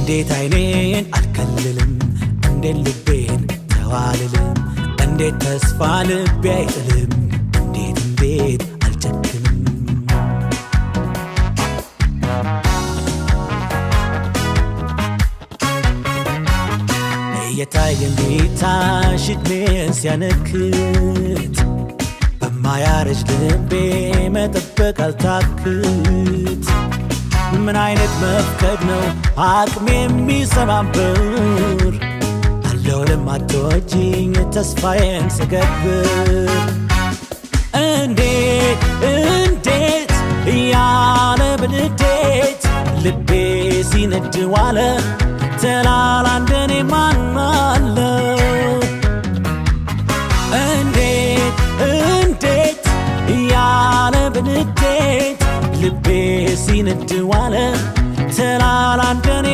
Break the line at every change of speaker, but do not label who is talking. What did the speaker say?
እንዴት አይኔን አልከልልም፣ እንዴት ልቤን ተዋልልም፣ እንዴት ተስፋ ልቤ አይጥልም፣ እንዴት እንዴት አልጨክንም። እየታየኝ ጌታሽ ዕድሜን ሲያነክት በማያረጅ ልቤ መጠበቅ አልታክት። ምን አይነት መፍቀድ ነው አቅሜ የሚሰባበር፣ አለው ለማትወጂኝ ተስፋዬን ስገብር። እንዴት እንዴት እያለ በንዴት ልቤ ሲነድ ዋለ፣ ተላላ እንደኔ ማን አለ? እንዴት እንዴት እያለ በንዴት ልቤ ሲነድ ዋለ፣ ተላላ እንደኔ